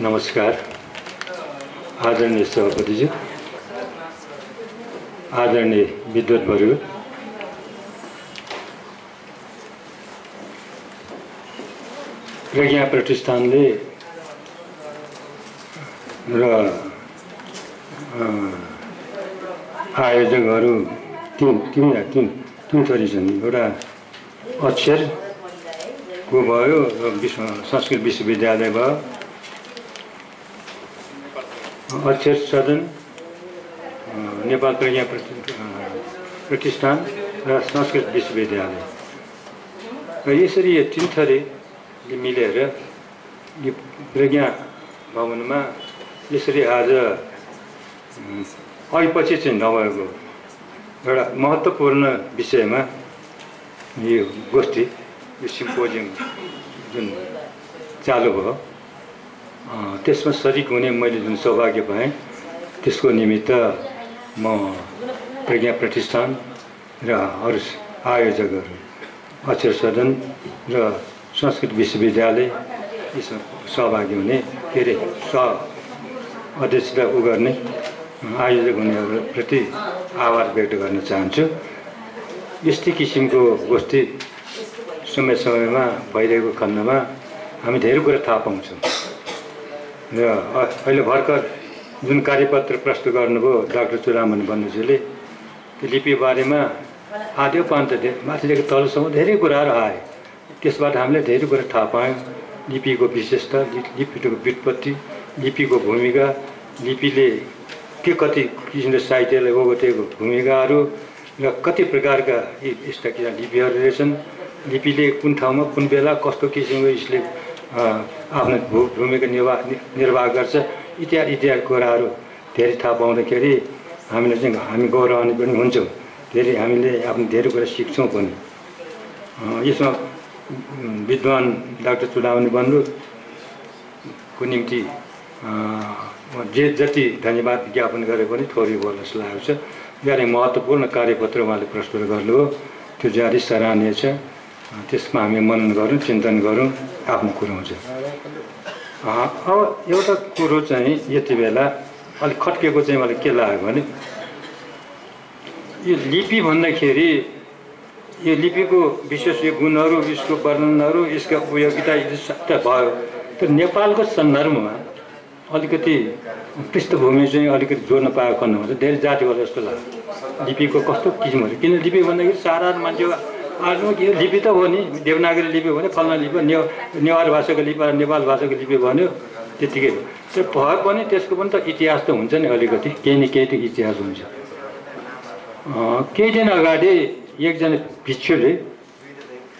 नमस्कार आदरणीय सभापतिज्यू, आदरणीय विद्वत्वर्ग, प्रज्ञा प्रतिष्ठानले र आयोजकहरू तीन थरी छन्। एउटा अक्षरको भयो, संस्कृत विश्वविद्यालय भयो, अक्षर सदन, नेपाल प्रज्ञा प्रतिष्ठान र संस्कृत विश्वविद्यालय। र यसरी यो तीन थरीले मिलेर यो प्रज्ञा भवनमा यसरी आज अहिपछि चाहिँ नभएको एउटा महत्त्वपूर्ण विषयमा यो गोष्ठी, यो सिम्पोजियम जुन चालु भयो, त्यसमा सजिक हुने मैले जुन सौभाग्य पाएँ, त्यसको निमित्त म प्रज्ञा प्रतिष्ठान र अरू आयोजकहरू, अक्षर सदन र संस्कृत विश्वविद्यालय यसमा सहभागी हुने के अरे अध्यक्षता गर्ने आयोजक हुनेहरूप्रति आभार व्यक्त गर्न चाहन्छु। यस्तै किसिमको गोष्ठी समय समयमा भइरहेको खण्डमा हामी धेरै कुरा थाहा पाउँछौँ। र अहिले भर्खर जुन कार्यपत्र प्रस्तुत गर्नुभयो डाक्टर चुडामणि बन्धुज्यूले, त्यो लिपि बारेमा आधो पान्त माथिदेखि तलसम्म धेरै कुराहरू आए। त्यसबाट हामीले धेरै कुरा थाहा पायौँ। लिपिको विशेषता, लिपिको व्युत्पत्ति, लिपिको भूमिका, लिपिले के कति किसिमले साहित्यलाई ओगटेको भूमिकाहरू र कति प्रकारका यस्ता लिपिहरू रहेछन्। लिपिले कुन ठाउँमा कुन बेला कस्तो किसिमको यसले आफ्नो भूमिका निर्वाह गर्छ, इत्यादि कुराहरू धेरै थाहा पाउँदाखेरि हामीले चाहिँ हामी गौरवान्वित पनि हुन्छौँ। धेरै हामीले आफ्नो धेरै कुरा सिक्छौँ पनि। यसमा विद्वान डाक्टर चुडामणि बन्धुको निम्ति जति धन्यवाद ज्ञापन गरे पनि थोरै बोल्न जस्तो लागेको छ। जारी महत्त्वपूर्ण कार्यपत्र उहाँले प्रस्तुत गर्नुभयो, त्यो जारी सराहनीय छ। त्यसमा हामी मनन गरौँ, चिन्तन गरौँ, आफ्नो कुरो हुन्छ। अब एउटा कुरो चाहिँ यति बेला अलिक खट्केको चाहिँ मलाई के लाग्यो भने, यो लिपि भन्दाखेरि यो लिपिको विशेष यो गुणहरू, यसको वर्णनहरू, यसका उपयोगिता त भयो, तर नेपालको सन्दर्भमा अलिकति पृष्ठभूमि चाहिँ अलिकति जोड्न पाएको खण्डमा चाहिँ धेरै जाति होला जस्तो लाग्छ। लिपिको कस्तो किसिमहरू, किन लिपि भन्दाखेरि साधारण मान्छे आफ्नो यो लिपि त हो नि, देवनागरी लिपि भन्यो, फल्ना लिपि, नेवार भाषाको लिपि, नेपाल भाषाको लिपि भन्यो, त्यतिकै हो। त्यो भए पनि त्यसको पनि त इतिहास त हुन्छ नि, अलिकति केही न केही त इतिहास हुन्छ। केही दिन अगाडि एकजना भिक्षुले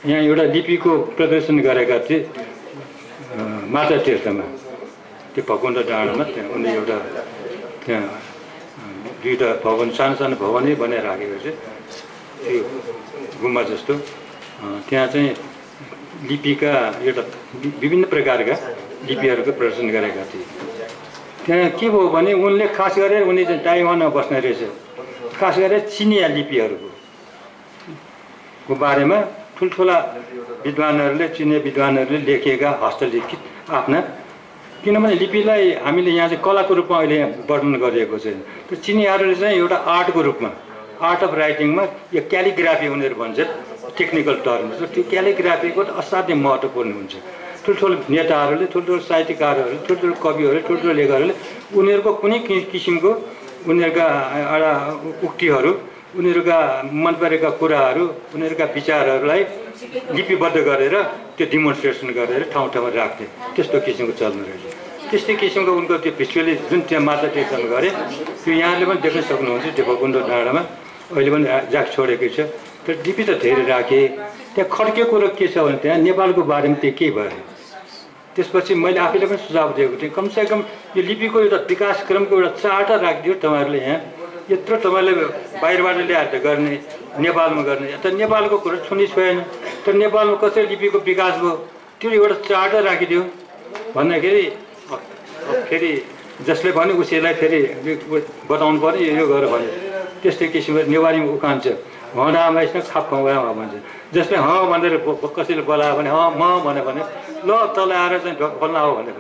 यहाँ एउटा लिपिको प्रदर्शन गरेका थिए माता तीर्थमा, त्यो भकुण्ड डाँडामा। त्यहाँ उनले एउटा त्यहाँ दुईवटा भवन, सानो सानो भवनै बनाइराखेको छ, त्यो गुम्बा जस्तो। त्यहाँ चाहिँ लिपिका एउटा विभिन्न प्रकारका लिपिहरूको प्रदर्शन गरेका थिए। त्यहाँ के भयो भने उनले खास गरेर उनी चाहिँ ताइवानमा बस्ने रहेछ, खास गरेर चिनिया लिपिहरूको बारेमा ठुल्ठुला विद्वानहरूले, चिनिया विद्वानहरूले लेखेका हस्तलिखित आफ्ना, किनभने लिपिलाई हामीले यहाँ चाहिँ कलाको रूपमा अहिले वर्णन गरिएको छैन। त्यो चिनियाहरूले चाहिँ एउटा आर्टको रूपमा, आर्ट अफ राइटिङमा यो क्यालिग्राफी उनीहरू भन्छ, टेक्निकल टर्म। त्यो क्यालिग्राफीको असाध्यै महत्त्वपूर्ण हुन्छ। ठुल्ठुलो नेताहरूले, ठुल्ठुलो साहित्यकारहरूले, ठुल्ठुलो कविहरूले, ठुल्ठुलो लेखकहरूले उनीहरूको कुनै किसिमको उनीहरूका एउटा उक्तिहरू, उनीहरूका मन परेका कुराहरू, उनीहरूका विचारहरूलाई लिपिबद्ध गरेर त्यो डिमोन्स्ट्रेसन गरेर ठाउँ ठाउँमा राख्थे। त्यस्तो किसिमको चल्नु रहेछ। त्यस्तै किसिमको उनको त्यो भिजुअली जुन त्यहाँ माता तीर्थमा गरे, त्यो यहाँले पनि देख्न सक्नुहुन्छ। त्यो भकुण्ड डाँडामा अहिले पनि जाग छोडेकै छ। तर लिपि त धेरै राखे। त्यहाँ खड्के कुरो के छ भने त्यहाँ नेपालको बारेमा त्यो के भयो। त्यसपछि मैले आफैले पनि सुझाव दिएको थिएँ, कमसेकम यो लिपिको एउटा विकास क्रमको एउटा चार्टर राखिदियो तपाईँहरूले। यहाँ यत्रो तपाईँले बाहिरबाट ल्याएर त गर्ने, नेपालमा गर्ने, तर नेपालको कुरो छुनी छोएन। तर नेपालमा कसरी लिपिको विकास भयो त्यो एउटा चार्टर राखिदियो भन्दाखेरि फेरि जसले भन्यो उसैलाई फेरि बताउनु पर्यो, यो गर भन्यो। त्यस्तै किसिमको नेवारीमा उखान छ, हँडामाइसँग खाप खुवामा भन्छ। जसले भनेर कसैले बोलायो भने म भन्यो भने ल तल आएर चाहिँ ढोक खोल्न आऊ भनेर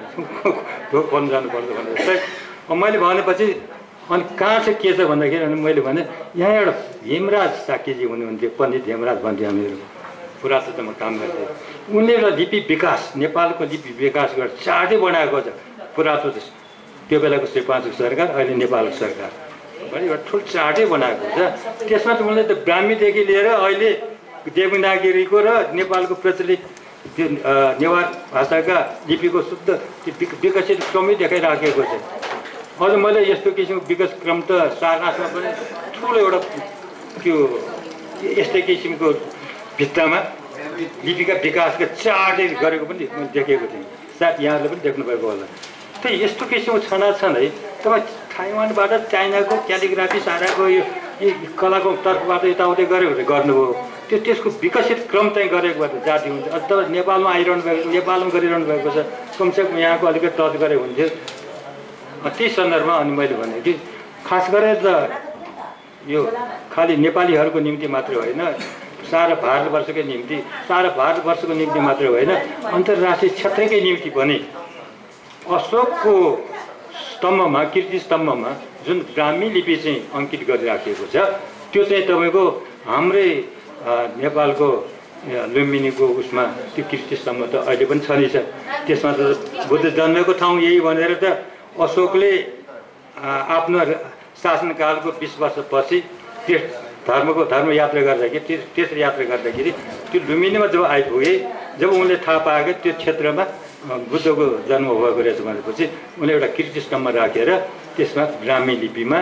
ढोक खोल्न जानुपर्छ भनेर मैले भनेपछि अनि कहाँ चाहिँ के छ भन्दाखेरि अनि मैले भने यहाँ एउटा हेमराज साक्यजी हुनुहुन्थ्यो, पण्डित हेमराज भन्थ्यो, हामीहरू पुरातत्वमा काम गर्थ्यो। उनले एउटा लिपि विकास, नेपालको लिपि विकास गरेर चार्टै बनाएको छ पुरातत्व, त्यो बेलाको श्री 5 सरकार, अहिले नेपालको सरकार भने एउटा ठुलो चार्टै बनाएको छ। त्यसमा त उनले त ब्राह्मीदेखि लिएर अहिले देवनागरीको र नेपालको प्रचलित त्यो नेवार भाषाका लिपिको शुद्ध विकसित क्रमै देखाइराखेको छ। अझ मैले यस्तो किसिमको विकास क्रम त सारनाथमा पनि ठुलो एउटा त्यो यस्तै किसिमको भित्तामा लिपिका विकासका चार्टै गरेको पनि देखेको थिएँ। सायद यहाँहरूले पनि देख्नुभएको होला। त्यही यस्तो किसिमको छनाछन है। तपाईँ थाइवानबाट चाइनाको क्यालिग्राफी साराको यो कलाको तर्फबाट यताउति गऱ्यो भने गर्नुभयो, त्यसको विकसित क्रम चाहिँ गरेको भए त जाति हुन्छ। अझ तपाईँ नेपालमा आइरहनु भएको, नेपालमा गरिरहनु भएको छ, कमसेकम यहाँको अलिकति टच गरे हुन्थ्यो। त्यही सन्दर्भमा अनि मैले भने कि खास गरेर त यो खालि नेपालीहरूको निम्ति मात्रै होइन, सारा भारतवर्षकै निम्ति, सारा भारतवर्षको निम्ति मात्रै होइन, अन्तर्राष्ट्रिय क्षेत्रकै निम्ति पनि अशोकको स्तम्भमा, कीर्ति स्तम्भमा जुन ब्राह्मी लिपि चाहिँ अङ्कित गरिराखेको छ, त्यो चाहिँ तपाईँको हाम्रै नेपालको लुम्बिनीको उसमा त्यो कीर्ति स्तम्भ त अहिले पनि छँदै छ। त्यसमा त बुद्ध जन्मेको ठाउँ यही भनेर त अशोकले आफ्नो शासनकालको 20 वर्षपछि त्यस धर्म यात्रा गर्दाखेरि, तेस्रो यात्रा गर्दाखेरि त्यो लुम्बिनीमा जब आइपुगे, जब उनले थाहा पाए त्यो क्षेत्रमा बुद्धको जन्म भएको रहेछ भनेपछि उनले एउटा कीर्ति स्तम्भ राखेर त्यसमा ब्राह्मी लिपिमा,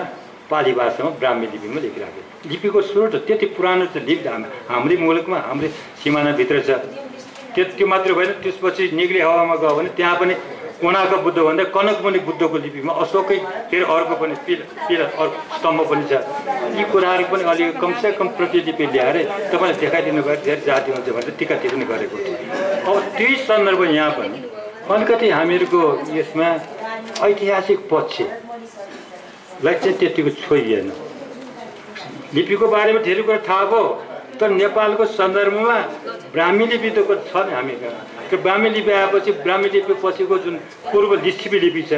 पाली भाषामा ब्राह्मी लिपिमा लेखिराखे। लिपिको स्रोत त्यति पुरानो छ, लिपि हाम्रै मुलुकमा, हाम्रै सिमानाभित्र छ। त्यो मात्र होइन, त्यसपछि निग्ले हावामा गयो भने त्यहाँ पनि कोणाको बुद्ध भन्दा कनकमुनि बुद्धको लिपिमा अशोकै फेरि अर्को पनि पिलर अर्को स्तम्भ पनि छ। यी कुराहरू पनि अलिक कमसेकम प्रतिलिपि ल्याएर तपाईँले देखाइदिनु भयो, धेरै जाति हुन्छ भनेर टिका टिप्पणी गरेको थियो। अब त्यही सन्दर्भ यहाँ पनि अलिकति हामीहरूको यसमा ऐतिहासिक पक्षलाई चाहिँ त्यतिको छोइएन। लिपिको बारेमा धेरै कुरा थाहा भयो, तर नेपालको सन्दर्भमा ब्राह्मी लिपि त छ नि हामी कहाँ। त्यो ब्राह्मी लिपि आएपछि ब्राह्मी लिपि पछिको जुन पूर्व लिच्छवी लिपि छ,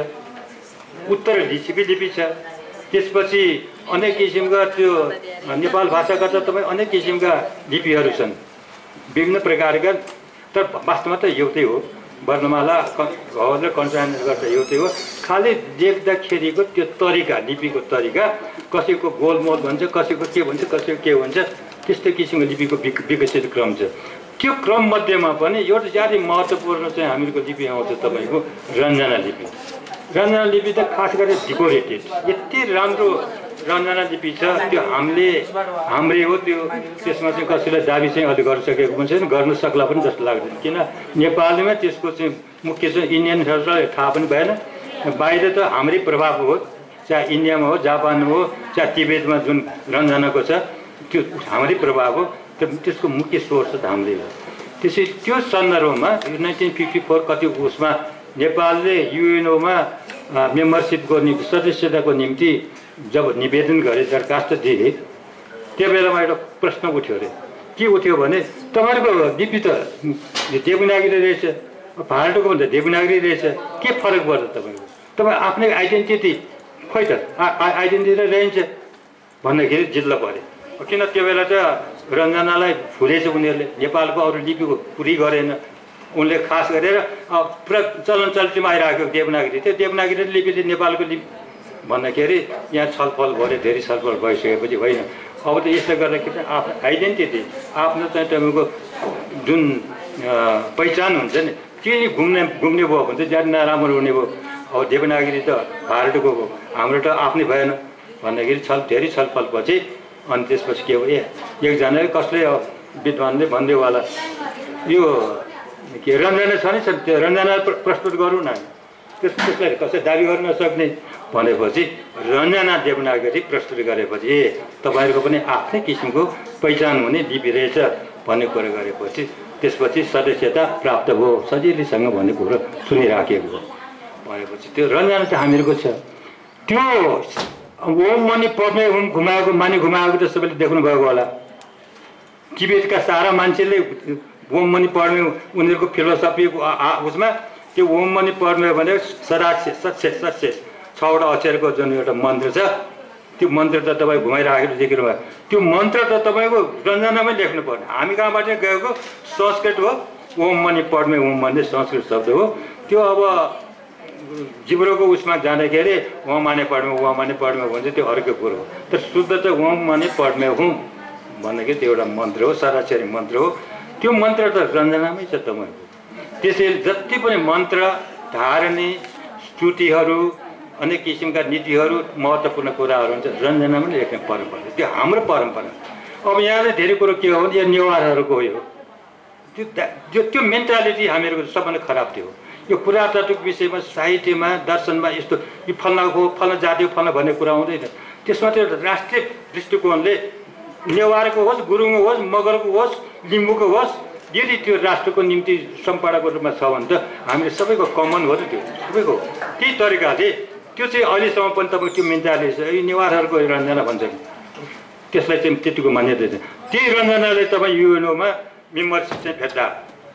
उत्तर लिच्छवी लिपि छ, त्यसपछि अनेक किसिमका त्यो नेपाल भाषाका त तपाईँ अनेक किसिमका लिपिहरू छन् विभिन्न प्रकारका, तर वास्तवमा त एउटै हो। वर्णमाला घ र कन्ट्रायन गर्दा एउटै हो। खालि लेख्दाखेरिको त्यो तरिका, लिपिको तरिका, कसैको गोलमोल भन्छ, कसैको के भन्छ, कसैको के भन्छ, त्यस्तै किसिमको लिपिको विकसित क्रम छ। त्यो क्रम मध्येमा पनि एउटा ज्यादै महत्त्वपूर्ण चाहिँ हामीहरूको लिपि आउँछ तपाईँको रञ्जना लिपि। रञ्जना लिपि त खास गरेर डेकोरेटेड, यति राम्रो रञ्जना लिपि छ, त्यो हाम्रै हो। त्यसमा चाहिँ कसैलाई दाबी चाहिँ अहिले गरिसकेको पनि छैन, गर्नु सक्ला पनि जस्तो लाग्दैन। किन नेपालमा त्यसको चाहिँ मुख्य चाहिँ इन्डियनहरूलाई थाहा पनि भएन। बाहिर त हाम्रै प्रभाव हो, चाहे इन्डियामा हो, जापानमा हो, चाहे तिब्बतमा जुन रञ्जनाको छ त्यो हाम्रै प्रभाव हो। त्यसको मुख्य सोर्स त हाम्रै हो। त्यसै त्यो सन्दर्भमा 1954 कति उसमा नेपालले युएनओमा मेम्बरसिपको निम्ति, सदस्यताको निम्ति जब निवेदन गरे, दरखास्त दिए, त्यो बेलामा एउटा प्रश्न उठ्यो अरे। के उठ्यो भने तपाईँहरूको लिपि त देवनागरी रहेछ, फाल्टोको भन्दा देवनागरी रहेछ, के फरक पर्छ तपाईँको? तपाईँ आफ्नै आइडेन्टिटी खोइ त आइडेन्टिटी रहन्छ भन्दाखेरि जिल्ला पऱ्यो। किन त्यो बेला त रञ्जनालाई फुलेछ उनीहरूले, नेपालको अरू लिपिको पुरै गरेन। उनले खास गरेर पुरा चलनचल्तीमा आइरहेको देवनागरी, त्यो देवनागरी लिपिले नेपालको लिपि भन्दाखेरि यहाँ छलफल भयो, धेरै छलफल भइसकेपछि होइन, अब त यसले गर्दाखेरि आफ्नो आइडेन्टिटी, आफ्नो चाहिँ तपाईँको जुन पहिचान हुन्छ नि, त्यो नि घुम्ने भयो भने चाहिँ ज्यादा नराम्रो हुने भयो। अब देवनागरी त भारतको हो, हाम्रो त आफ्नै भएन भन्दाखेरि धेरै छलफलपछि अनि त्यसपछि के हो, एकजनाले कसले विद्वानले भन्दै होला यो के रञ्जना छ नि, त्यो रञ्जना प्रस्तुत गरौँ न, त्यसलाई कसै दाबी गर्न नसक्ने भनेपछि रञ्जना देवनागरी प्रस्तुत गरेपछि तपाईँहरूको पनि आफ्नै किसिमको पहिचान हुने लिपि रहेछ भन्ने कुरो गरेपछि त्यसपछि सदस्यता प्राप्त भयो सजिलैसँग भन्ने कुरो सुनिराखेको हो। भनेपछि त्यो रञ्जना त हामीहरूको छ। त्यो ओम मनी पढ्ने घुमाएको मानि घुमाएको त सबैले देख्नुभएको होला। टिबेटका सारा मान्छेले ओम मनी पढ्ने उनीहरूको फिलोसफीको उसमा त्यो ओम मनी पढ्ने भने सराक्षे सक्षे सक्षे 6वटा अक्षरको जुन एउटा मन्त्र छ त्यो मन्त्र त तपाईँ घुमाइराखेर देख्नु भयो त्यो मन्त्र त तपाईँको रञ्जनामै लेख्नु पर्ने हामी कहाँबाट गएको संस्कृत हो ओम मनी पढ्ने ओम भन्ने संस्कृत शब्द हो त्यो अब जिब्रोको उसमा जाँदाखेरि ओम माने पढ्मे भन्छ त्यो अर्को कुरो हो तर शुद्ध चाहिँ ओम माने पढ्मे हुँ भन्दाखेरि त्यो एउटा मन्त्र हो सराक्षरी मन्त्र हो त्यो मन्त्र त रञ्जनामै छ तपाईँको त्यसैले जति पनि मन्त्र धारणी स्तुतिहरू अनेक किसिमका नीतिहरू महत्त्वपूर्ण कुराहरू हुन्छ रञ्जनामै लेख्ने परम्परा त्यो हाम्रो परम्परा अब यहाँले धेरै कुरो के हो भने यो नेवारहरूको हो त्यो मेन्टालिटी हामीहरूको सबभन्दा खराब थियो यो पुरातात्विक विषयमा साहित्यमा दर्शनमा यस्तो यो फल्नाको फल्ना जाति फल्ना भन्ने कुरा आउँदैन त्यसमा त्यो राष्ट्रिय दृष्टिकोणले नेवारको होस् गुरुङको होस् मगरको होस् लिम्बूको होस् यदि त्यो राष्ट्रको निम्ति सम्पादको रूपमा छ भने त हामीले सबैको कमन हो त त्यो सबैको त्यही तरिकाले त्यो चाहिँ अहिलेसम्म पनि तपाईँको त्यो मेन्टालिटी छ यो नेवारहरूको रञ्जना भन्छन् त्यसलाई चाहिँ त्यतिको मान्यता छैन त्यही रञ्जनाले तपाईँ युएनओमा मेम्बरसिप चाहिँ भेट्दा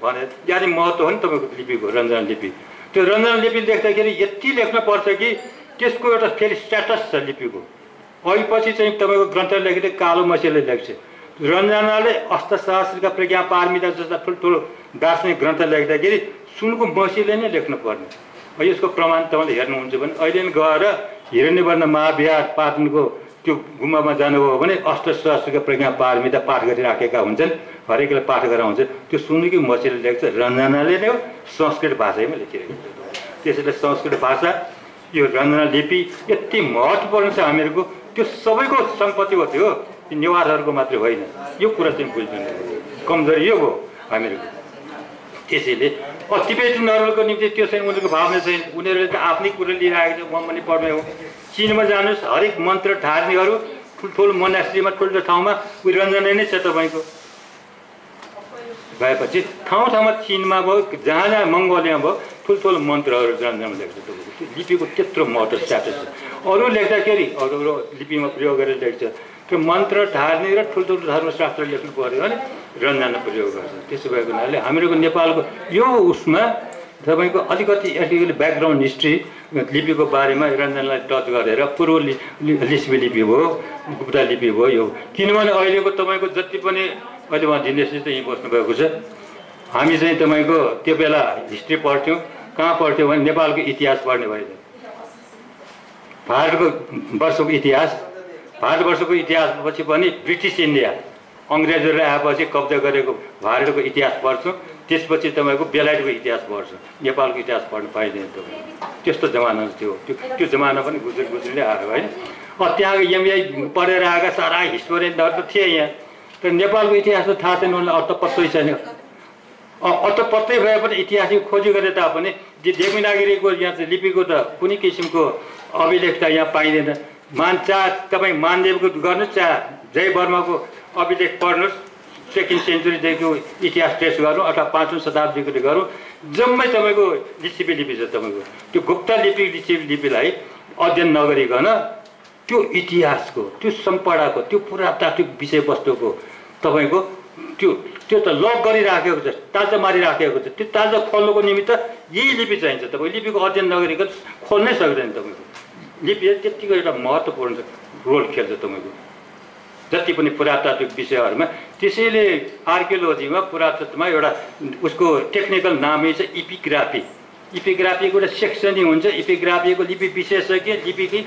भने यानि महत्त्व हो नि तपाईँको लिपिको रञ्जना लिपि त्यो रञ्जना लिपि लेख्दाखेरि यति लेख्न पर्छ कि त्यसको एउटा फेरि स्ट्याटस छ लिपिको अहिले चाहिँ तपाईँको ग्रन्थ लेख्दै कालो मसीले लेख्छ रञ्जनाले अष्टसहस्रका प्रज्ञा पारमिता जस्ता ठुल्ठुलो दार्शनिक ग्रन्थ लेख्दाखेरि सुनको मसीले नै लेख्नु पर्ने यसको प्रमाण तपाईँले हेर्नुहुन्छ भने अहिले गएर हिरण्यवर्ण महाविहार पाटनको त्यो गुम्बामा जानुभयो भने अष्टसहस्रका प्रज्ञा पारमिता पाठ गरिराखेका हुन्छन् हरेकले पाठ गराउँछ त्यो सुनकी मसीले लेख्छ रञ्जनाले नै संस्कृत भाषामै लेखिरहेको छ त्यसैले संस्कृत भाषा यो रञ्जना लिपि यति महत्त्वपूर्ण छ हामीहरूको त्यो सबैको सम्पत्ति हो त्यो नेवारहरूको मात्रै होइन यो कुरा चाहिँ बुझ्नु कमजोरी यो हो हामीहरूको त्यसैले टिबेटनहरूको निम्ति त्यो चाहिँ उनीहरूको भावना चाहिँ उनीहरूले त आफ्नै कुरो लिइरहेको छ म पनि पढ्ने हो चीनमा जानुहोस् हरेक मन्त्र धार्नीहरू ठुल्ठुलो मोनास्ट्रीमा ठुल्ठुलो ठाउँमा उयो रञ्जना नै छ तपाईँको भएपछि ठाउँ ठाउँमा चीनमा भयो जहाँ जहाँ मङ्गोलिया भयो ठुल्ठुलो मन्त्रहरू रञ्जनामा लेख्छ तपाईँको त्यो लिपिको त्यत्रो महत्त्व स्ट्याटस छ अरू लेख्दाखेरि अरू लिपिमा प्रयोग गरेर लेख्छ त्यो मन्त्र धार्नी र ठुल्ठुलो धर्मशास्त्र लेख्नु पऱ्यो भने रञ्जना प्रयोग गर्छ त्यसो भएको हुनाले हामीहरूको नेपालको यो उसमा तपाईँको अलिकति ब्याकग्राउन्ड हिस्ट्री लिपिको बारेमा रञ्जनालाई टच गरेर पूर्व लिस्बी लिपि भयो गुप्ता लिपि भयो यो किनभने अहिलेको तपाईँको जति पनि अहिले उहाँ दिनेशजी चाहिँ यहीँ बस्नुभएको छ हामी चाहिँ तपाईँको त्यो बेला हिस्ट्री पढ्थ्यौँ कहाँ पढ्थ्यौँ भने नेपालको इतिहास पढ्ने भएन भारतवर्षको इतिहासपछि पनि ब्रिटिस इन्डिया अङ्ग्रेजहरूले आएपछि कब्जा गरेको भारतको इतिहास पढ्छौँ त्यसपछि तपाईँको बेलायतको इतिहास पढ्छ नेपालको इतिहास पढ्नु पाइँदैन तपाईँ त्यस्तो जमाना थियो त्यो जमाना पनि गुज्रै आयो होइन त्यहाँ एमबिआई पढेर आएका सारा हिस्टोरियनहरू त थिए यहाँ तर नेपालको इतिहास त थाहा छैन उनलाई अर्थ पत्तै छैन अर्थ पत्तै भए पनि इतिहासको खोजी गरे तापनि देवनागरीको यहाँ चाहिँ लिपिको त कुनै किसिमको अभिलेख त यहाँ पाइँदैन तपाईँ मानदेवको गर्नुहोस् चाहे जय वर्माको अभिलेख पढ्नुहोस् 2nd सेन्चुरीदेखिको इतिहास ट्रेस गर्नु अथवा 5औं शताब्दीको गरौँ जम्मै तपाईँको लिपि छ तपाईँको त्यो गुप्ता लिपिलाई अध्ययन नगरिकन त्यो इतिहासको त्यो सम्पदाको त्यो पुरातात्विक विषयवस्तुको तपाईँको त्यो त लक गरिराखेको छ ताजा मारिराखेको छ त्यो ताजा खोल्नुको निमित्त यही लिपि चाहिन्छ तपाईँ लिपिको अध्ययन नगरिकन खोल्नै सक्दैन तपाईँको लिपि त्यतिको एउटा महत्त्वपूर्ण रोल खेल्छ तपाईँको जति पनि पुरातात्विक विषयहरूमा त्यसैले आर्कियोलोजीमा पुरातत्वमा एउटा उसको टेक्निकल नामै छ इपिग्राफीको एउटा सेक्सनै हुन्छ इपिग्राफीको लिपि विशेषज्ञ लिपि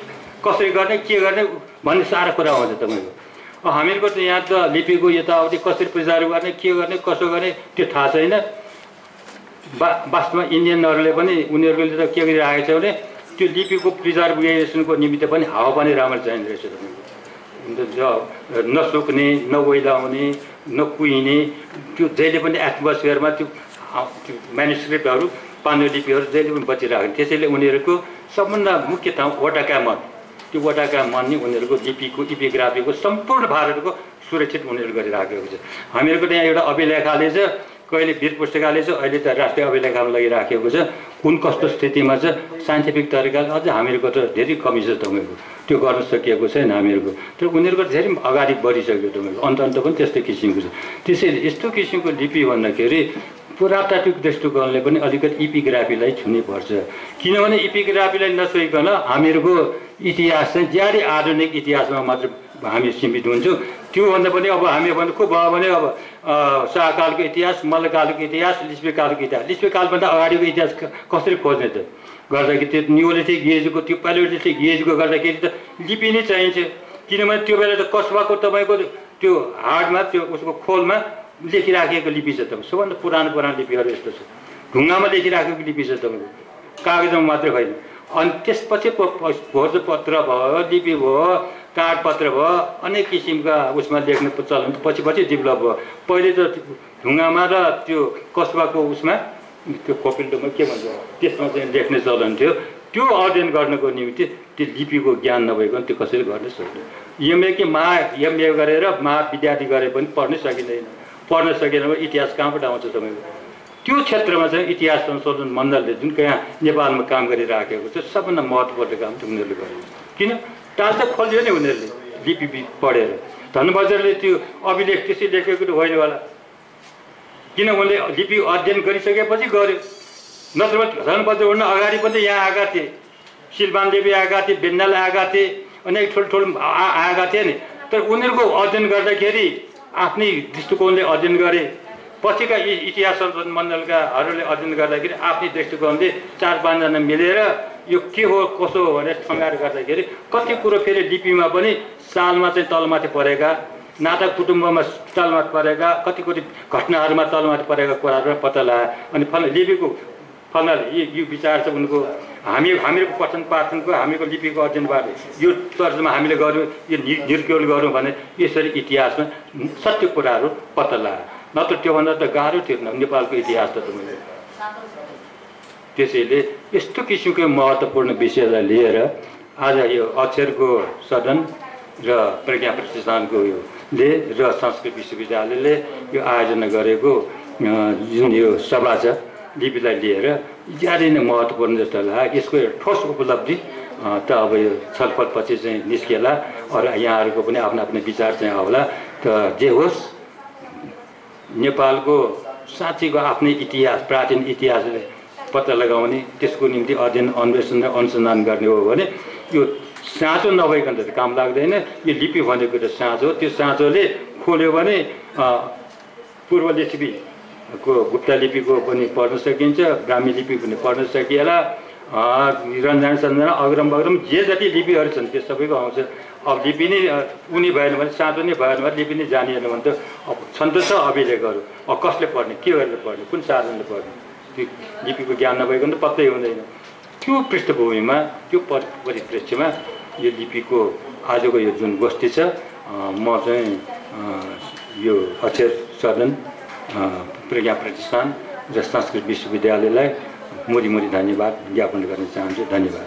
कसरी गर्ने के गर्ने भन्ने सारा कुरा आउँछ तपाईँको हामीहरूको त यहाँ त लिपिको यताउति कसरी प्रिजर्भ गर्ने के गर्ने कसो गर्ने त्यो थाहा छैन वास्तवमा इन्डियनहरूले पनि उनीहरूले त के गरिरहेको छ भने त्यो लिपिको प्रिजर्भेसनको निमित्त पनि हावापानी राम्रो चाहिने रहेछ तपाईँको नसुक्ने नओइलाउने नकुहिने त्यो जहिले पनि एटमोस्फियरमा त्यो म्यानुस्क्रिप्टहरू पाण्डुलिपिहरू जहिले पनि बचिरहेको त्यसैले उनीहरूको सबभन्दा मुख्य ठाउँ वटाका मन त्यो वटाका मन नै उनीहरूको लिपिको इपिग्राफीको सम्पूर्ण भारतको सुरक्षित उनीहरू गरिराखेको छ हामीहरूको त्यहाँ एउटा अभिलेखाले चाहिँ कहिले वीर पुस्तकालय छ, अहिले त राष्ट्रिय अभिलेखमा लागि राखेको छ। कुन कस्तो स्थितिमा छ साइन्टिफिक तरिकाले अझ हामीहरूको त धेरै कमी छ तपाईँको, त्यो गर्न सकिएको छैन हामीहरूको। तर उनीहरूको धेरै अगाडि बढिसक्यो तपाईँको, अन्त पनि त्यस्तै किसिमको छ। त्यसैले यस्तो किसिमको लिपि भन्दाखेरि पुरातात्विक दृष्टिकोणले पनि अलिकति इपिग्राफीलाई छुनुपर्छ। किनभने इपिग्राफीलाई नछोइकन हामीहरूको इतिहास चाहिँ ज्यादै आधुनिक इतिहासमा मात्र हामी सीमित हुन्छौँ। त्योभन्दा पनि अब हामी को भयो भने अब शाहकालको इतिहास, मल्लकालको इतिहास, लिच्छवीकालको इतिहास, लिच्छवीकालभन्दा अगाडिको इतिहास कसरी खोज्ने त गर्दाखेरि त्यो नियोलिथिक एजको, त्यो प्यालियोलिथिक एजको गर्दाखेरि त लिपि नै चाहिन्छ। किनभने त्यो बेला त कस्बाको तपाईँको त्यो हाडमा, त्यो उसको खोलमा लेखिराखेको लिपि छ तपाईँको। सबभन्दा पुरानो लिपिहरू यस्तो छ, ढुङ्गामा लेखिराखेको लिपि छ तपाईँको, कागजमा मात्रै होइन। अनि त्यसपछि भोजपत्र भयो, लिपि भयो, कागपत्र भयो, अनेक किसिमका उसमा लेख्ने चलन पछि डेभलप भयो। पहिले त ढुङ्गामा र त्यो कस्बाको उसमा त्यो कोपिल्डोमा के भन्छ त्यसमा चाहिँ लेख्ने चलन थियो। त्यो अध्ययन गर्नको निम्ति त्यो लिपिको ज्ञान नभइकन त्यो कसरी गर्न सक्दैन। एमए कि एमए गरेर महाविद्यार्थी गरे पनि पढ्नै सकिँदैन। पढ्न सकेन भने इतिहास कहाँबाट आउँछ तपाईँको? त्यो क्षेत्रमा चाहिँ इतिहास संशोधन मण्डलले जुन यहाँ नेपालमा काम गरिराखेको छ सबभन्दा महत्त्वपूर्ण काम चाहिँ उनीहरूले गरेको। किन टाल त खोल्यो नि उनीहरूले लिपि पढेर। धनबहादुरले त्यो अभिलेख त्यसै लेखेको त होइन होला, किन उनले लिपि अध्ययन गरिसकेपछि गर्यो। नत्र धनबहादुरभन्दा अगाडि पनि यहाँ आएका थिए, शिलमान देवी आएका थिए, बेन्नाल आएका थिए, अनेक ठुल्ठुलो आएका थिए नि। तर उनीहरूको अध्ययन गर्दाखेरि आफ्नै दृष्टिकोणले अध्ययन गरे। पछिका इतिहास संशोधन मण्डलकाहरूले अध्ययन गर्दाखेरि आफ्नै दृष्टिकोणले 4-5 जना मिलेर यो के हो कसो हो भनेर ठङ्गाएर गर्दाखेरि कति कुरो फेरि लिपिमा पनि सालमा चाहिँ तलमाथि परेका, नाटक कुटुम्बमा तलमाथि परेका, कति घटनाहरूमा तलमाथि परेका कुराहरू पत्ता लगायो। अनि लिपिको फलनाले यो विचार चाहिँ उनको हामीहरूको पठन पाठनको हामीको लिपिको अध्ययनबाट यो तर्जुमा हामीले गर्यौँ, यो निर्क्योल गऱ्यौँ भने यसरी इतिहासमा सत्य कुराहरू पत्ता लगायो। नत्र त्योभन्दा त गाह्रो थियो नेपालको इतिहास त तपाईँले। त्यसैले यस्तो किसिमको महत्त्वपूर्ण विषयलाई लिएर आज यो अक्षरको सदन र प्रज्ञा प्रतिष्ठानको योले र संस्कृत विश्वविद्यालयले यो आयोजना गरेको जुन यो सभा छ लिपिलाई लिएर ज्यादै नै महत्त्वपूर्ण जस्तो लाग्यो। यसको ठोस उपलब्धि त अब यो छलफलपछि चाहिँ निस्केला। अरू यहाँहरूको पनि आफ्नो आफ्नो विचार चाहिँ आउला। त जे होस् नेपालको साँच्चीको आफ्नै इतिहास, प्राचीन इतिहासले पत्ता लगाउने, त्यसको निम्ति अध्ययन अन्वेषण र अनुसन्धान गर्ने हो भने यो साँचो नभइकन त काम लाग्दैन। यो लिपि भनेको त साँचो, त्यो साँचोले खोल्यो भने पूर्व लिपिको गुप्ता लिपिको पनि पढ्न सकिन्छ, ब्राह्मी लिपि पनि पढ्न सकिएला, रञ्जन सञ्जना अग्रम बग्रम जे जति लिपिहरू छन् त्यो सबैको आउँछ। अब लिपि नै उनी भएन भने, साँचो नै भएन भने, लिपि नै जानिएन भने त अब छन् त छ अभिलेखहरू। अब कसले पढ्ने, के गरेर पढ्ने, कुन साधनले पढ्ने, त्यो लिपिको ज्ञान नभइकन त पत्तै हुँदैन। त्यो पृष्ठभूमिमा, त्यो परिप्रेक्ष्यमा यो लिपिको आजको यो जुन गोष्ठी छ, म चाहिँ यो अक्षर सदन, प्रज्ञा प्रतिष्ठान र संस्कृत विश्वविद्यालयलाई मुरी धन्यवाद ज्ञापन गर्न चाहन्छु। धन्यवाद।